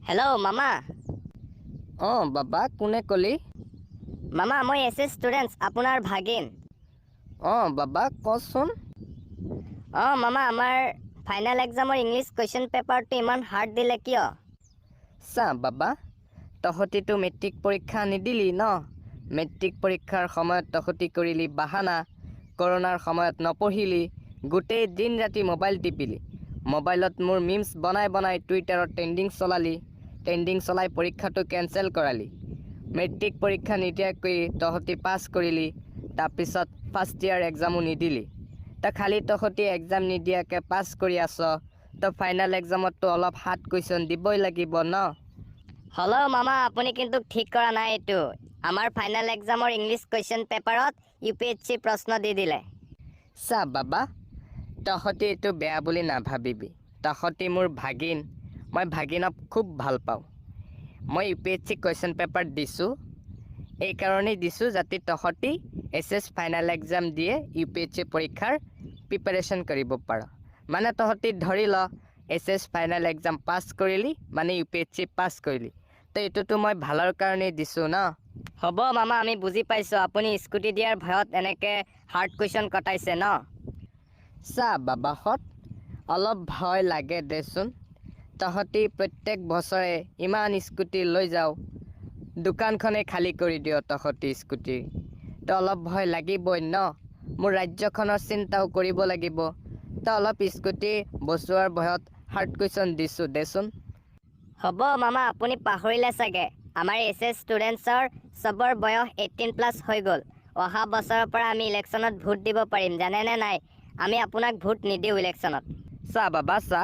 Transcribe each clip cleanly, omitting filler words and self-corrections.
Hello' মামা। অঁ বাবা, কোনে ক'লি? মামা, মই এছ এছ ষ্টুডেণ্টছ, আপোনাৰ ভাগিন। অঁ বাবা, কচোন। অঁ মামা, আমাৰ ফাইনেল এক্সামৰ ইংলিছ কুৱেশ্যন পেপাৰটো ইমান হাৰ্ড দিলে কিয়? চা বাবা, তহঁতিতো মেট্ৰিক পৰীক্ষা নিদিলি ন? মেট্ৰিক পৰীক্ষাৰ সময়ত তহঁতি কৰিলি বাহানা। কৰোণাৰ সময়ত নপঢ়িলি, গোটেই দিন ৰাতি মোবাইল টিপিলি। মোবাইলত মোৰ মিমছ বনাই বনাই টুইটাৰত ট্ৰেণ্ডিং চলালি। ট্ৰেণ্ডিং চলাই পৰীক্ষাটো কেঞ্চেল কৰালি। মেট্ৰিক পৰীক্ষা নিদিয়াকৈ তহঁতি পাছ কৰিলি। তাৰপিছত ফাৰ্ষ্ট ইয়াৰ এক্সামো নিদিলি। তই খালি তহঁতি এক্সাম নিদিয়াকৈ পাছ কৰি আছ, তই ফাইনেল এক্সামততো অলপ হাৰ্ড কুৱেশ্যন দিবই লাগিব ন? হ'লেও মামা, আপুনি কিন্তু ঠিক কৰা নাই এইটো। আমাৰ ফাইনেল এক্সামৰ ইংলিছ কুৱেশ্যন পেপাৰত ইউপিএছচি প্ৰশ্ন দি দিলে। চা বাবা, তহঁতি এইটো বেয়া বুলি নাভাবিবি। তহঁতি মোৰ ভাগিন, মই ভাগিনক খুব ভাল পাওঁ। মই ইউপিএছচি কুৱেশ্যন পেপাৰ দিছোঁ এইকাৰণেই দিছোঁ যাতে তহঁতি এইচএছ ফাইনেল এক্সাম দিয়ে ইউপিএছচি পৰীক্ষাৰ প্ৰিপেৰেশ্যন কৰিব পাৰ। মানে তহঁতি ধৰি ল, এইচএছ ফাইনেল এক্সাম পাছ কৰিলি মানে ইউপিএছচি পাছ কৰিলি। তো এইটোতো মই ভালৰ কাৰণেই দিছোঁ ন? হ'ব মামা, আমি বুজি পাইছোঁ। আপুনি স্কুটি দিয়াৰ ভয়ত এনেকৈ হাৰ্ড কুৱেশ্যন কটাইছে ন? চা বাবাহঁত, অলপ ভয় লাগে দেচোন। তহঁতি প্ৰত্যেক বছৰে ইমান স্কুটি লৈ যাওঁ, দোকানখনেই খালী কৰি দিয় তহঁতি স্কুটিৰ। তো অলপ ভয় লাগিবই ন? মোৰ ৰাজ্যখনৰ চিন্তাও কৰিব লাগিব। তো অলপ স্কুটি বচোৱাৰ ভয়ত হাৰ্ড কুৱেশ্যন দিছোঁ দেচোন। হ'ব মামা, আপুনি পাহৰিলে চাগে, আমাৰ এইচ এছ ষ্টুডেণ্টছৰ চবৰ বয়স 18+ হৈ গ'ল। অহা বছৰৰ পৰা আমি ইলেকশ্যনত ভোট দিব পাৰিম, জানেনে নাই? আমি আপোনাক ভোট নিদিওঁ ইলেকশ্যনত। চা বাবা চা,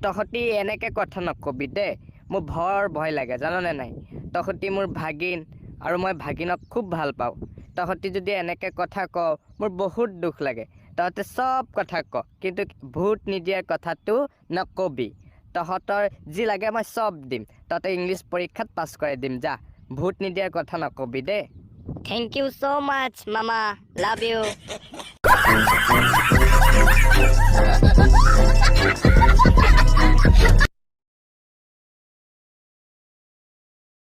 তহঁতি এনেকৈ কথা নকবি দেই। মোৰ বৰ ভয় লাগে, জাননে নাই? তহঁতি মোৰ ভাগিন আৰু মই ভাগিনক খুব ভাল পাওঁ। তহঁতি যদি এনেকৈ কথা কৱ, মোৰ বহুত দুখ লাগে। তহঁতে চব কথা ক, কিন্তু ভোট নিদিয়াৰ কথাটো নকবি। তহঁতৰ যি লাগে মই চব দিম। তহঁতে ইংলিছ পৰীক্ষাত পাছ কৰাই দিম, যা। ভোট নিদিয়াৰ কথা নকবি দেই। Thank you so much মামা, love you.